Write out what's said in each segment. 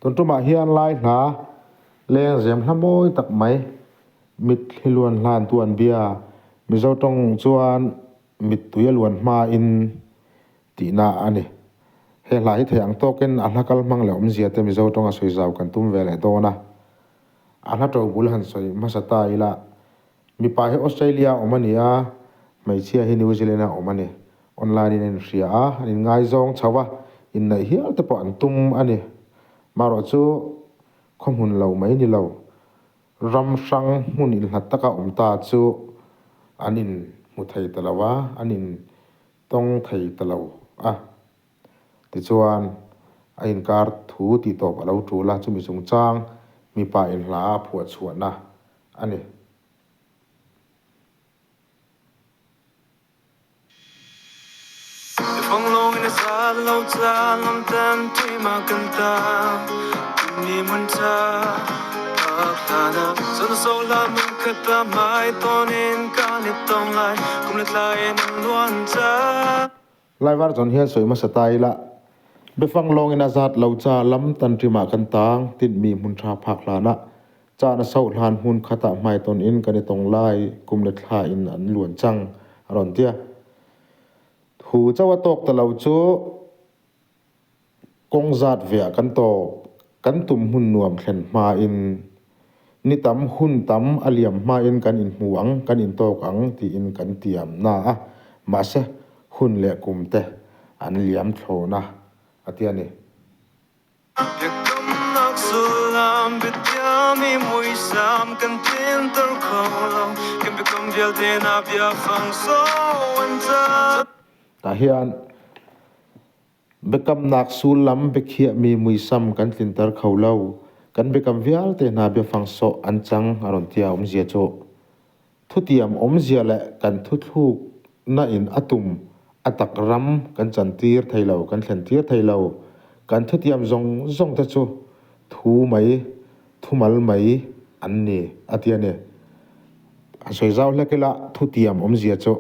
Tun tumah hian lai hla lengzem hla mawi tak mai mitthli luan hlan tu an bia. Mizo tawng chuan mittui a luan hmain tihna a ni. He hla hi theih ang tawkin a hla kal hmang leh awmzia te Mizo tawnga sawi zau kan tum ve leh dawn a. A hla to bul han sawi hmasa ta ila, mipa hi Australia a awm a ni a, hmeichhia hi New Zealand a awm a ni. Online in a inhria a, an inngaizawng chho a, inneih hial te pawh an tum a ni. Marawh chu khaw hmun lo mai ni lo. Ram hrang hmun inhlat taka awm ta chu an inhmu thei ta lo a, an in tawng thei ta lo a. Tichuan, a inkar thu tih tawp a lo tul a, chumi chungchang mipa inhla a phuah chhuahna a ni. Laivar chuan hian sawi hmasa ta ila, Biafang lawngin a zat lo cha lam tan ṭimah kan tang tinhmi hmun ṭha phak hlanah caan a soh hlan hmun khatah hmaitawn in kan i tong lai kum le thla in an luan cang a rawn ti a. Thu chauh a tawk ta lo chu kawng zat ve ah kan tawk. Kan tum hmun nuam thlen hma in ni tam hun tam a liam hma in kan inhmu ang, kan intawk ang tiin kan tiam na a. Mahse hun leh kum te an liam thlawn a, a ti a ni. Tah hian biakamnak sullam biakhiahmi muisam kan tlinter kho lo. Kan biakam vialte hna biafang sawh an cang a rawn ti a awmzia cu. Thutiam awmzia leh kan thuthlukna in a tum a tak ram kan chantir thei lo, kan thlentir thei lo. Kan thutiam zawng zawng te chu thu mai, thumal mai an ni a ti a ni. A sawi zau hlek ila thutiam awmzia chu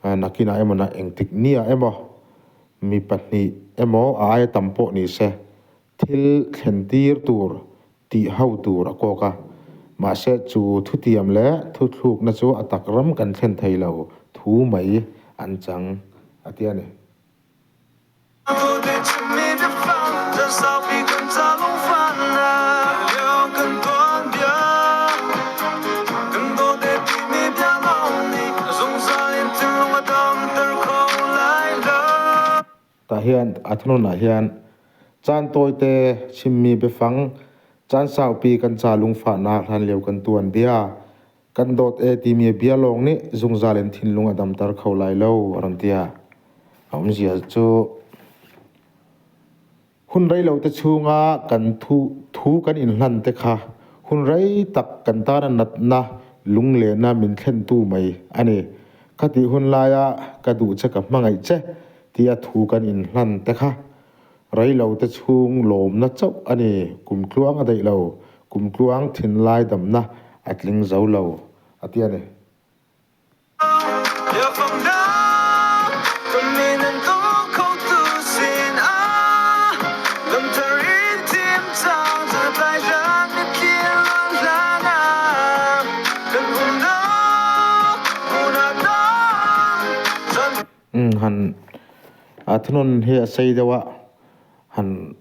nakinah emaw na engtik nia emaw mi pahnih emaw a aia tam pawh ni se thil thlentir tur tih ho tur a kawk a, mahse chu thutiam leh thuthlukna chu a tak ram kan thlen thei lo thu mai an chang a ti a ni. Tah hian a thununah hian caan tawite chimmi biafang, caan saupi kan ca lungfahnak hlanlio kan tuan bia, kan dawt e timi bia lawng nih zungzal in thinlung a damter kho lai lo a rawn ti a. A umzia cu Hun rei lo te chhunga kan thu thu kan inhlan te kha hun rei tak kan tana natna lunglehna min thlentu mai a ni. Khatih hun laia ka duh che ka hmangaih che tia thu kan inhlan te kha rei lo te chhung lawmna chauh a ni. Kum tluang a daih lo, kum tluang thinlai damna a tling zo lo a ti a ni. Han a thunun hi a sei deuh a han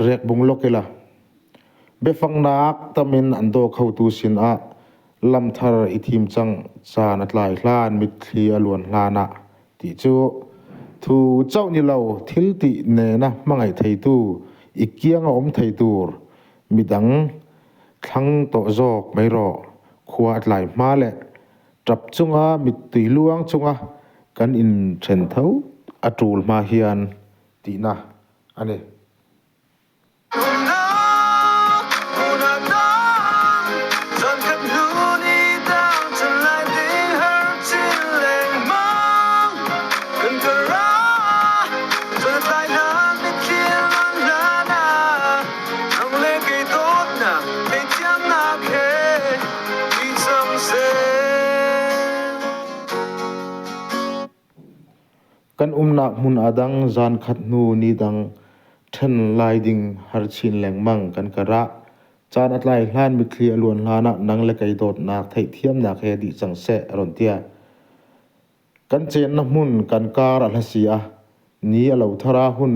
Rek bung lawk ila. Biafangnak tam in an daw khotu sinah lamthar i thim cang caan a tlai hlan mitthli a luan hlan ah ti cu thu chauh ni lo thil ti nena hmangaih theitu i kiang a um thei tur midang thlang tawh zawk mai rawh. Khua a tlai hma le tap chunga mittui luang chunga kan inthen tho a tul hma hian tihna a ni. ah hmun a dang, zan khat hnu ni dang then lai ding har chin lengmang kan kar ah caan a tlai hlan mitthli a luan hlan ah nang le kei dawtnak theihthiamnak he dih cang seh a rawn tiah. Kan chenna hmun kan kar a hla si a, ni a lo thar a hun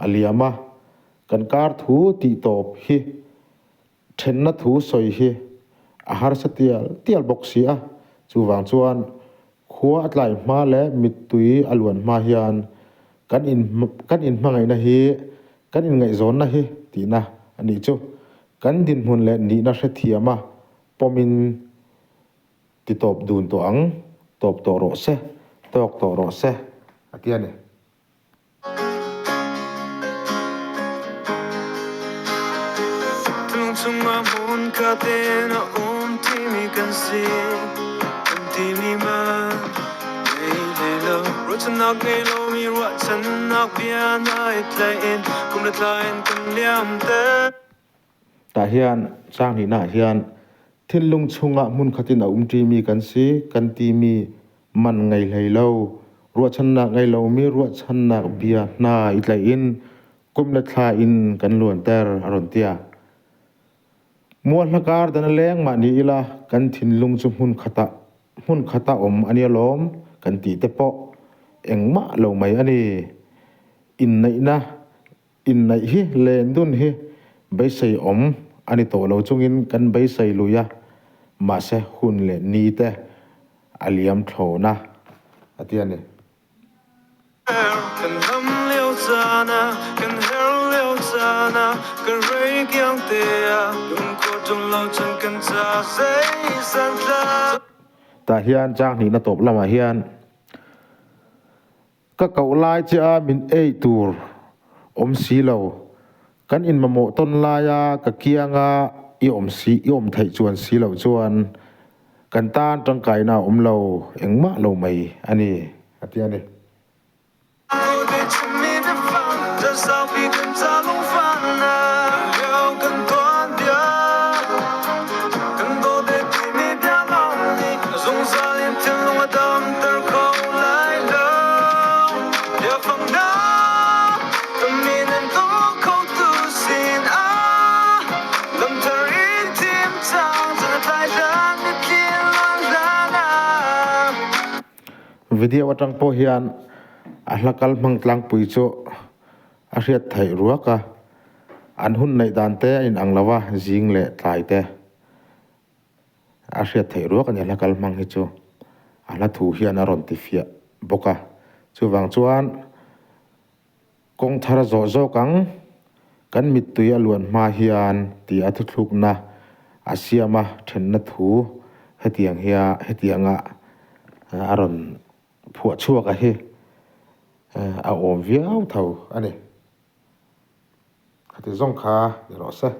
a liam a, kan kar thu tih tawp hi Thenna thu sawi hi a harsa tial tial bawk si a, chuvang chuan khua a tlai hma leh mittui a luan hma hian kan in kan inhmangaihna hi kan inngaihzawnna hi tihna a nih chu. Kan dinhmun leh nihna hrethiam a pawmin ti tawp dun tawh ang, tawp tawh rawh se, tawk tawh rawh se a ti a ni. Tungchungah hmun khat in a um timi kan si. Kan timi man ngei hlei lo. Ruahchannak ngei lomi ruahchannak bia na i tlaih in kum le thla in kan liam te. Tah hian chang hnihna ah hian thinlung chungah hmun khat in a um ṭimi kan si kan timi Man ngei hlei lo, ruahchannak ngei lomi ruahchannak bia hna i tlaih in kum le thla in kan luanter, a run tiah. Mualhla kar dan a leng mah ni ila kan thinlung cu hmunkhat ah hmunkhat ah um an i lawm kan ti te pawh engmah lo mai a ni. Inn neihna inn neih hi len dun hi beisei awm a ni tawh lo chungin kan beisei lui a, mahse hun leh ni te a liam thlawn a, a ti a ni. Kan lam lio caan ah, kan her lio caan ah, ka rei kiang te ah, lungkhor ṭung lo cun kan ca zei santla. Tah hian chang hnihna tawp lamah hian Ka koh lai che a min ei tur awm si lo. Kan inmamawh tawn laia ka kianga i awm si i awm theih chuan si loh chuan kan tan tangkaina a awm lo engmah lo mai a ni, a ti a ni. Zungzal in thinlung a damter kho lai lo. Biafang hna ka min an tuah khotu sin ah lamthar in thim cang cun a tlai hlan mitthli luan hlan ah. Video atang pawh hian a hla kal hmang tlangpui chu a hriat theih ruak a, an hun neih dan te a inang lo a, zing leh tlai te. A hriat theih ruak a ni a hla kal hmang hi chu a hla thu hian a rawn ti fiah bawk a, chuvang chuan kawng thar a zawh zawk ang, kan mittui a luan hma hian tih a thuthlukna a siam a thenna thu hetiang hia hetianga a rawn phuah chhuak a hi a awm viau tho a ni. Khati zawng kha ni rawh se.